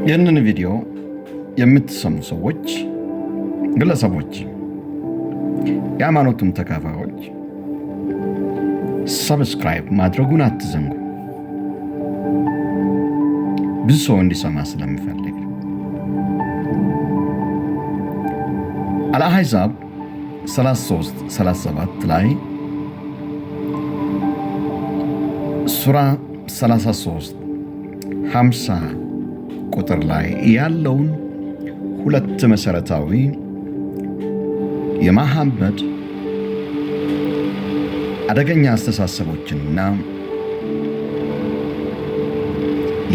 ይህንን ቪዲዮ የምትሰሙ ሰዎች፣ ግለሰቦች፣ የሃይማኖቱም ተካፋዮች subscribe ማድረጉን አትዘንጉ። ብዙ ሰው እንዲሰማ ስለምፈልግ። አልአሕዛብ 33 37 ላይ፣ ሱራ 33 50 ቁጥር ላይ ያለውን ሁለት መሠረታዊ የመሐመድ አደገኛ አስተሳሰቦችንና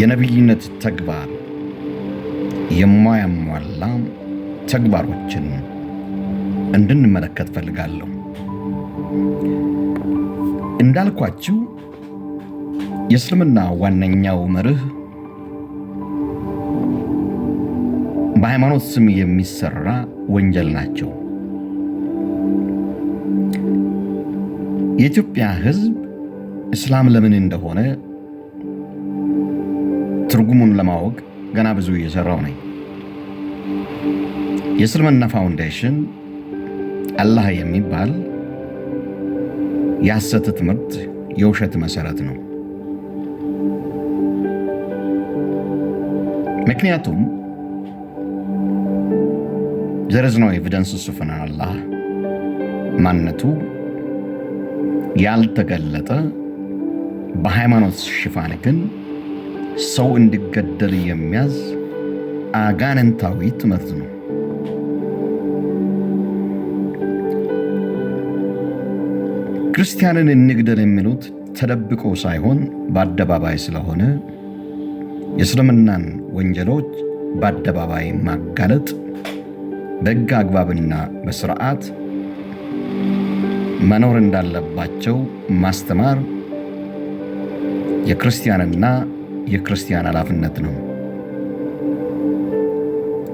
የነቢይነት ተግባር የማያሟላ ተግባሮችን እንድንመለከት ፈልጋለሁ። እንዳልኳችሁ የእስልምና ዋነኛው መርህ በሃይማኖት ስም የሚሰራ ወንጀል ናቸው። የኢትዮጵያ ሕዝብ እስላም ለምን እንደሆነ ትርጉሙን ለማወቅ ገና ብዙ እየሰራው ነኝ። የእስልምና foundation አላህ የሚባል የሐሰት ትምህርት፣ የውሸት መሰረት ነው። ምክንያቱም there is no evidence of an አላህ፣ ማንነቱ ያልተገለጠ፣ በሃይማኖት ሽፋን ግን ሰው እንዲገደል የሚያዝ አጋንንታዊ ትምህርት ነው። ክርስቲያንን እንግደል የሚሉት ተደብቆ ሳይሆን በአደባባይ ስለሆነ የእስልምናን ወንጀሎች በአደባባይ ማጋለጥ፣ በሕግ አግባብና በስርዓት መኖር እንዳለባቸው ማስተማር የክርስቲያንና የክርስቲያን ኃላፊነት ነው።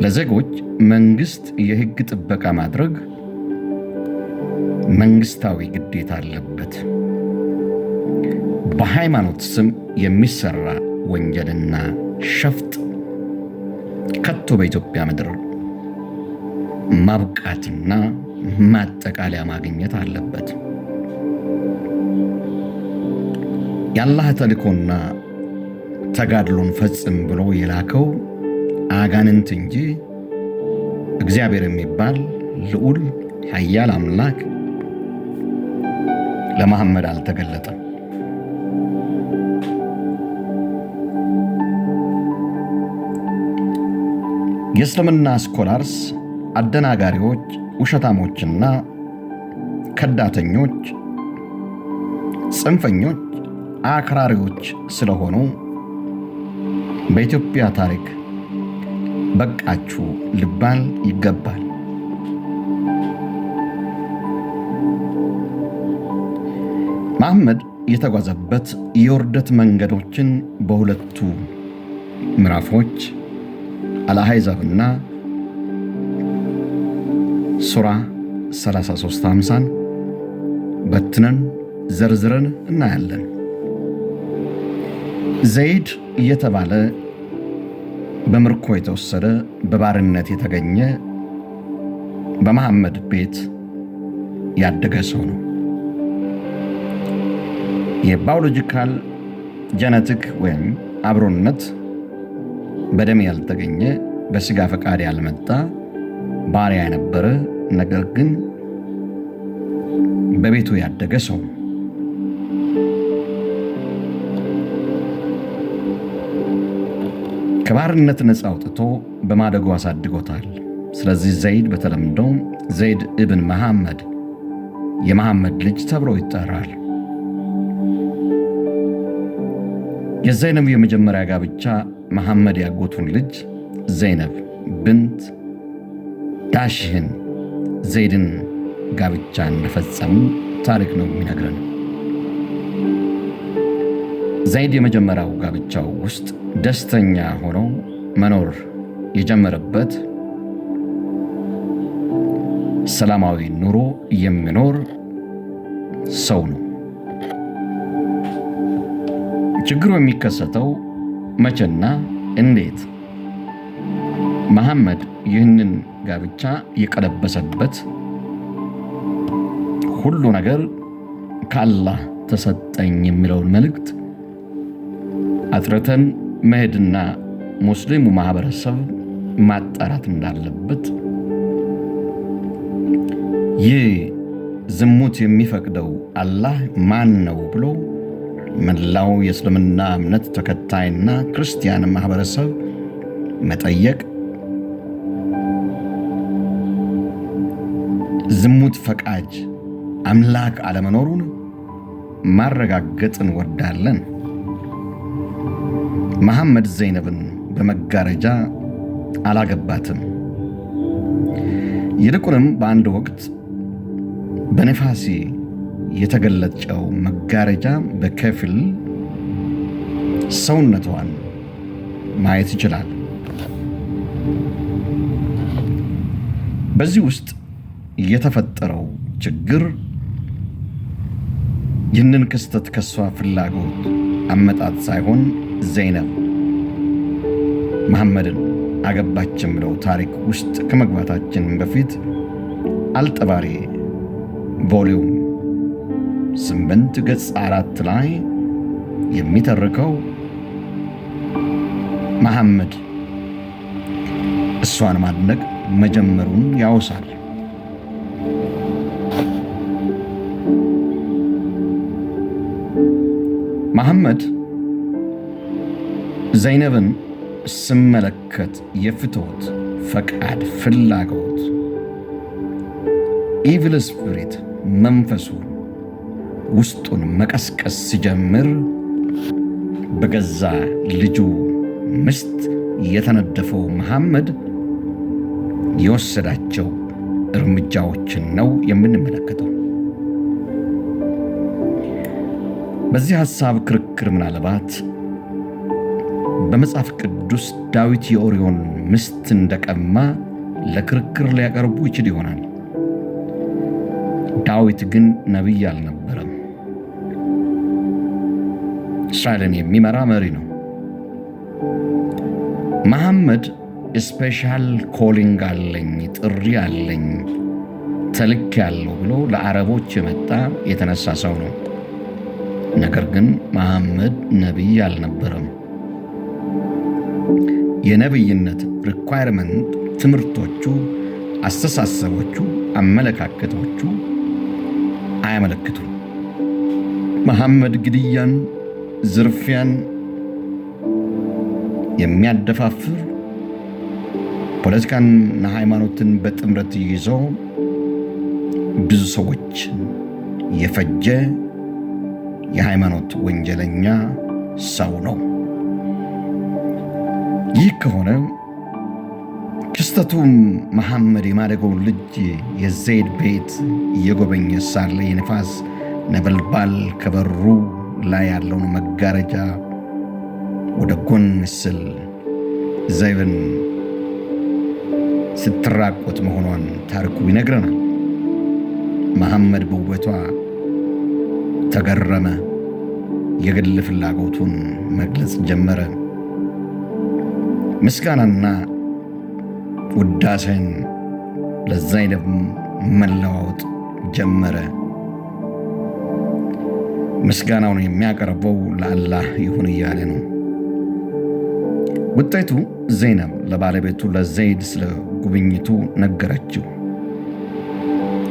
ለዜጎች መንግስት የሕግ ጥበቃ ማድረግ መንግስታዊ ግዴታ አለበት። በሃይማኖት ስም የሚሰራ ወንጀልና ሸፍጥ ከቶ በኢትዮጵያ ምድር ማብቃትና ማጠቃለያ ማግኘት አለበት። የአላህ ተልእኮና ተጋድሎን ፈጽም ብሎ የላከው አጋንንት እንጂ እግዚአብሔር የሚባል ልዑል ኃያል አምላክ ለመሐመድ አልተገለጠም። የእስልምና scholars አደናጋሪዎች፣ ውሸታሞችና ከዳተኞች፣ ጽንፈኞች፣ አክራሪዎች ስለሆኑ በኢትዮጵያ ታሪክ በቃችሁ ሊባል ይገባል። መሐመድ የተጓዘበት የውርደት መንገዶችን በሁለቱ ምዕራፎች አልአሕዛብና ሱራ 33 50ን በትነን ዘርዝረን እናያለን። ዘይድ እየተባለ በምርኮ የተወሰደ፣ በባርነት የተገኘ፣ በመሐመድ ቤት ያደገ ሰው ነው። የ biological genetic ወይም አብሮነት በደም ያልተገኘ፣ በስጋ ፈቃድ ያልመጣ፣ ባሪያ የነበረ ነገር ግን በቤቱ ያደገ ሰው ነው። ከባርነት ነፃ አውጥቶ በማደጎ አሳድጎታል። ስለዚህ ዘይድ በተለምዶ ዘይድ ኢብን መሐመድ፣ የመሐመድ ልጅ ተብሎ ይጠራል። የዘይነብ የመጀመሪያ ጋብቻ መሐመድ ያጎቱን ልጅ ዘይነብ ብንት ዳሽህን ዘይድን ጋብቻ እንደፈጸሙ ታሪክ ነው የሚነግረን። ዘይድ የመጀመሪያው ጋብቻው ውስጥ ደስተኛ ሆኖ መኖር የጀመረበት ሰላማዊ ኑሮ የሚኖር ሰው ነው። ችግሩ የሚከሰተው መቼና እንዴት? መሐመድ ይህንን ጋብቻ የቀለበሰበት ሁሉ ነገር ከአላህ ተሰጠኝ የሚለውን መልእክት አጥርተን መሄድና ሙስሊሙ ማህበረሰብ ማጣራት እንዳለበት፣ ይህ ዝሙት የሚፈቅደው አላህ ማን ነው ብሎ መላው የእስልምና እምነት ተከታይና ክርስቲያን ማህበረሰብ መጠየቅ፣ ዝሙት ፈቃጅ አምላክ አለመኖሩን ማረጋገጥ እንወዳለን። መሐመድ ዘይነብን በመጋረጃ አላገባትም። ይልቁንም በአንድ ወቅት በነፋሲ የተገለጨው መጋረጃ በከፊል ሰውነቷን ማየት ይችላል። በዚህ ውስጥ የተፈጠረው ችግር ይህንን ክስተት ከሷ ፍላጎት አመጣጥ ሳይሆን ዘይነብ መሐመድን አገባች የሚለው ታሪክ ውስጥ ከመግባታችን በፊት አልጠባሪ volume 8 ገጽ 4 ላይ የሚተርከው መሐመድ እሷን ማድነቅ መጀመሩን ያወሳል። መሐመድ ዘይነብን ስመለከት የፍትወት ፈቃድ ፍላጎት evil spirit መንፈሱን ውስጡን መቀስቀስ ሲጀምር በገዛ ልጁ ምስት የተነደፈው መሐመድ የወሰዳቸው እርምጃዎችን ነው የምንመለከተው። በዚህ ሐሳብ ክርክር ምናልባት በመጽሐፍ ቅዱስ ዳዊት የኦርዮን ምስት እንደቀማ ለክርክር ሊያቀርቡ ይችል ይሆናል። ዳዊት ግን ነቢይ አልነበረም። እስራኤልን የሚመራ መሪ ነው። መሐመድ special calling አለኝ፣ ጥሪ አለኝ፣ ተልክ ያለው ብሎ ለአረቦች የመጣ የተነሳ ሰው ነው። ነገር ግን መሐመድ ነቢይ አልነበረም። የነቢይነት requirement ትምህርቶቹ፣ አስተሳሰቦቹ፣ አመለካከቶቹ አያመለክቱም። መሐመድ ግድያን፣ ዝርፊያን የሚያደፋፍር ፖለቲካንና ሃይማኖትን በጥምረት ይዞ ብዙ ሰዎችን የፈጀ የሃይማኖት ወንጀለኛ ሰው ነው። ይህ ከሆነ ክስተቱም መሐመድ የማደጎውን ልጅ የዘይድ ቤት እየጎበኘ ሳለ የነፋስ ነበልባል ከበሩ ላይ ያለውን መጋረጃ ወደ ጎን ስል ዘይብን ስትራቆት መሆኗን ታሪኩ ይነግረናል። መሐመድ በውበቷ ተገረመ። የግል ፍላጎቱን መግለጽ ጀመረ። ምስጋናና ውዳሴን ለዘይነብ መለዋወጥ ጀመረ። ምስጋናውን የሚያቀርበው ለአላህ ይሁን እያለ ነው። ውጤቱ ዘይነብ ለባለቤቱ ለዘይድ ስለ ጉብኝቱ ነገረችው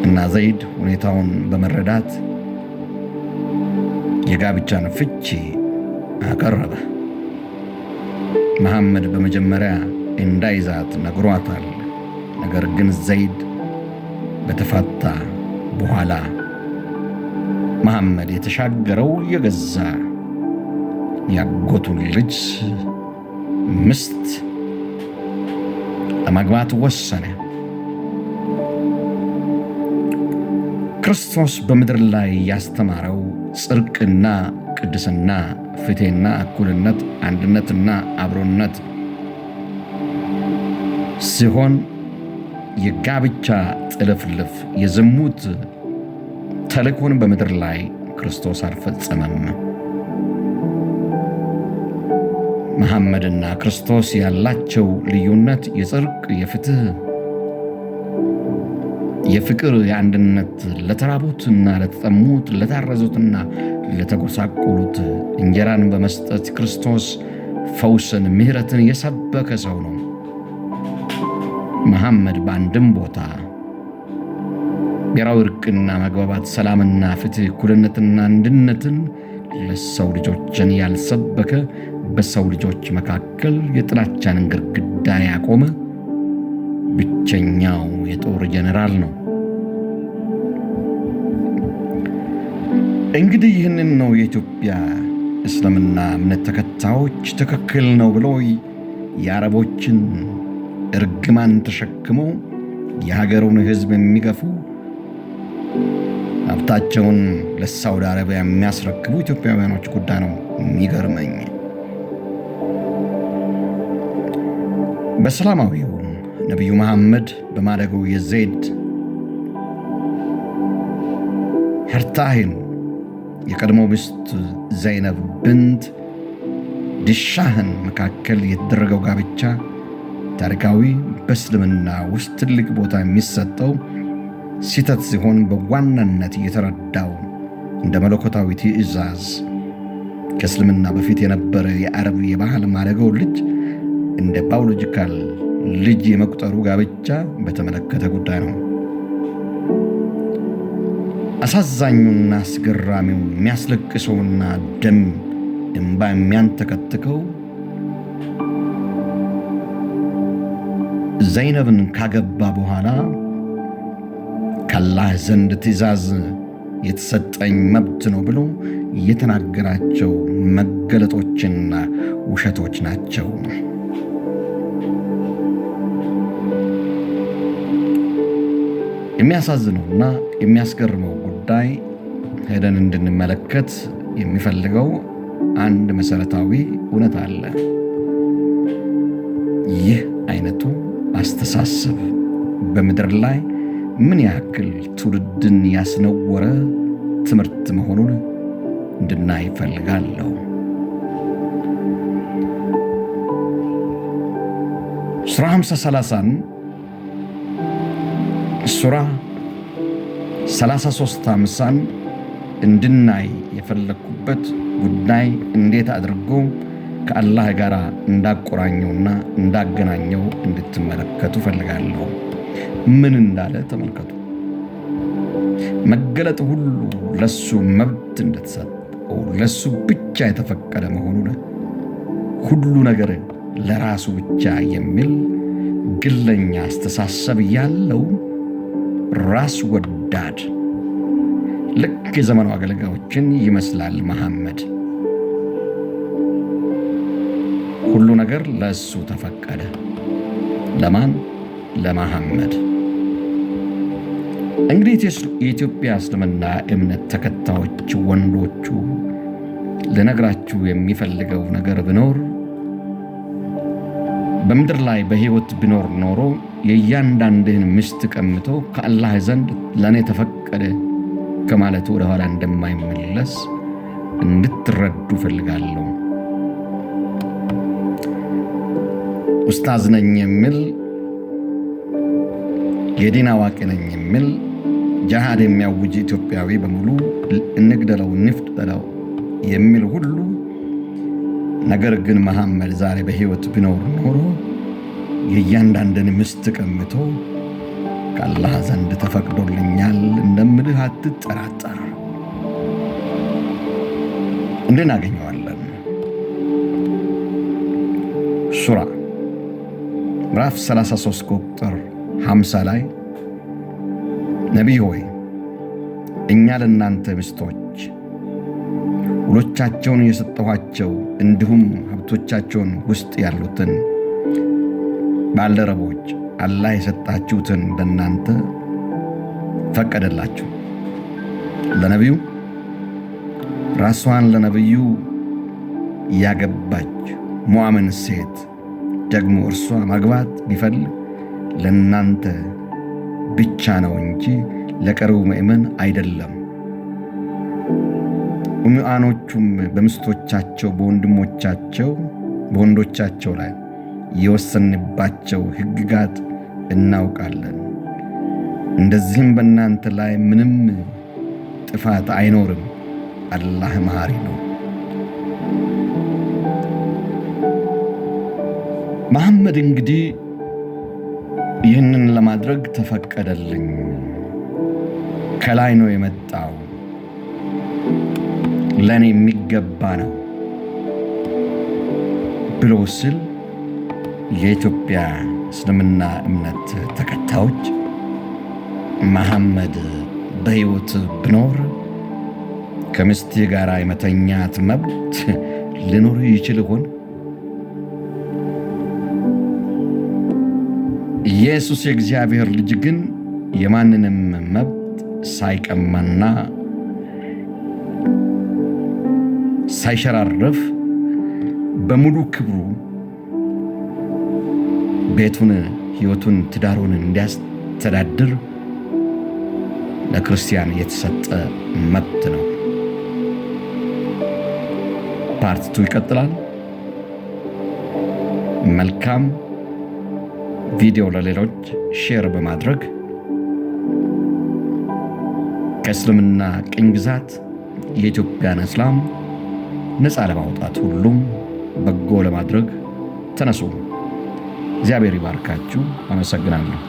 እና ዘይድ ሁኔታውን በመረዳት የጋብቻን ፍቺ አቀረበ። መሐመድ በመጀመሪያ እንዳይዛት ነግሯታል። ነገር ግን ዘይድ በተፋታ በኋላ መሐመድ የተሻገረው የገዛ ያጎቱን ልጅ ምስት ለማግባት ወሰነ። ክርስቶስ በምድር ላይ ያስተማረው ጽድቅና ቅድስና፣ ፍትሕና እኩልነት፣ አንድነትና አብሮነት ሲሆን የጋብቻ ጥልፍልፍ የዝሙት ተልእኮን በምድር ላይ ክርስቶስ አልፈጸመም። መሐመድና ክርስቶስ ያላቸው ልዩነት የጽድቅ፣ የፍትህ፣ የፍቅር፣ የአንድነት፣ ለተራቡትና ለተጠሙት፣ ለታረዙትና ለተጎሳቆሉት እንጀራን በመስጠት ክርስቶስ ፈውስን፣ ምሕረትን የሰበከ ሰው ነው። መሐመድ በአንድም ቦታ ብሔራዊ እርቅና መግባባት፣ ሰላምና ፍትህ፣ እኩልነትና አንድነትን ለሰው ልጆችን ያልሰበከ፣ በሰው ልጆች መካከል የጥላቻን ግድግዳ ያቆመ ብቸኛው የጦር ጀኔራል ነው። እንግዲህ ይህንን ነው የኢትዮጵያ እስልምና እምነት ተከታዮች ትክክል ነው ብሎ የአረቦችን እርግማን ተሸክሞ የሀገሩን ሕዝብ የሚገፉ፣ ሀብታቸውን ለሳውዲ አረቢያ የሚያስረክቡ ኢትዮጵያውያኖች ጉዳይ ነው የሚገርመኝ። በሰላማዊው ነቢዩ መሐመድ በማደጎ የዘይድ ሐርታሂን የቀድሞ ሚስት ዘይነብ ብንት ድሻህን መካከል የተደረገው ጋብቻ ታሪካዊ፣ በእስልምና ውስጥ ትልቅ ቦታ የሚሰጠው ስህተት ሲሆን በዋናነት የተረዳው እንደ መለኮታዊ ትእዛዝ ከእስልምና በፊት የነበረ የአረብ የባህል ማደጎው ልጅ እንደ biological ልጅ የመቁጠሩ ጋብቻ በተመለከተ ጉዳይ ነው። አሳዛኙና አስገራሚው፣ የሚያስለቅሰውና ደም እንባ የሚያንተከትከው ዘይነብን ካገባ በኋላ ከአላህ ዘንድ ትእዛዝ የተሰጠኝ መብት ነው ብሎ የተናገራቸው መገለጦችና ውሸቶች ናቸው። የሚያሳዝነውና የሚያስገርመው ጉዳይ ሄደን እንድንመለከት የሚፈልገው አንድ መሰረታዊ እውነት አለ። ይህ አይነቱ አስተሳሰብ በምድር ላይ ምን ያክል ትውልድን ያስነወረ ትምህርት መሆኑን እንድናይ እፈልጋለሁ። ሱራ 50 30ን፣ ሱራ 33 50ን እንድናይ የፈለግኩበት ጉዳይ እንዴት አድርጎ ከአላህ ጋር እንዳቆራኘውና እንዳገናኘው እንድትመለከቱ ፈልጋለሁ። ምን እንዳለ ተመልከቱ። መገለጥ ሁሉ ለሱ መብት እንደተሰጠው፣ ለሱ ብቻ የተፈቀደ መሆኑን፣ ሁሉ ነገር ለራሱ ብቻ የሚል ግለኛ አስተሳሰብ ያለው ራስ ወዳድ ልክ የዘመኑ አገልጋዮችን ይመስላል መሐመድ። ሁሉ ነገር ለእሱ ተፈቀደ። ለማን? ለመሐመድ። እንግዲህ የኢትዮጵያ እስልምና እምነት ተከታዮች ወንዶቹ ልነግራችሁ የሚፈልገው ነገር ቢኖር በምድር ላይ በሕይወት ቢኖር ኖሮ የእያንዳንድህን ሚስት ቀምቶ ከአላህ ዘንድ ለእኔ ተፈቀደ ከማለቱ ወደ ኋላ እንደማይመለስ እንድትረዱ እፈልጋለሁ። ኡስታዝ ነኝ የሚል፣ የዲን አዋቂ ነኝ የሚል፣ ጃሃድ የሚያውጅ ኢትዮጵያዊ በሙሉ፣ እንግደለው እንፍጠለው የሚል ሁሉ፣ ነገር ግን መሐመድ ዛሬ በሕይወት ቢኖር ኖሮ የእያንዳንድን ሚስት ቀምቶ ከአላህ ዘንድ ተፈቅዶልኛል እንደምልህ አትጠራጠር። እንድናገኘዋለን። ሱራ ምዕራፍ 33 ቁጥር 50 ላይ ነቢይ ሆይ፣ እኛ ለእናንተ ሚስቶች ውሎቻቸውን የሰጠኋቸው እንዲሁም ሀብቶቻቸውን ውስጥ ያሉትን ባልደረቦች አላህ የሰጣችሁትን ለእናንተ ፈቀደላችሁ። ለነቢዩ ራሷን ለነቢዩ ያገባች ሙአምን ሴት ደግሞ እርሷ ማግባት ቢፈልግ ለእናንተ ብቻ ነው እንጂ ለቀሪው ምእመን አይደለም። ሙእሚኖቹም በሚስቶቻቸው፣ በወንድሞቻቸው፣ በወንዶቻቸው ላይ የወሰንባቸው ሕግጋት እናውቃለን። እንደዚህም በእናንተ ላይ ምንም ጥፋት አይኖርም። አላህ መሐሪ ነው። መሐመድ እንግዲህ ይህንን ለማድረግ ተፈቀደልኝ፣ ከላይ ነው የመጣው፣ ለእኔ የሚገባ ነው ብሎ ስል የኢትዮጵያ እስልምና እምነት ተከታዮች መሐመድ በሕይወት ብኖር ከሚስት ጋር የመተኛት መብት ሊኖር ይችል ይሆን? ኢየሱስ የእግዚአብሔር ልጅ ግን የማንንም መብት ሳይቀማና ሳይሸራረፍ በሙሉ ክብሩ ቤቱን፣ ሕይወቱን፣ ትዳሩን እንዲያስተዳድር ለክርስቲያን የተሰጠ መብት ነው። Part 2 ይቀጥላል። መልካም ቪዲዮ ለሌሎች share በማድረግ ከእስልምና ቅኝ ግዛት የኢትዮጵያን እስላም ነፃ ለማውጣት ሁሉም በጎ ለማድረግ ተነሱ። እግዚአብሔር ይባርካችሁ። አመሰግናለሁ።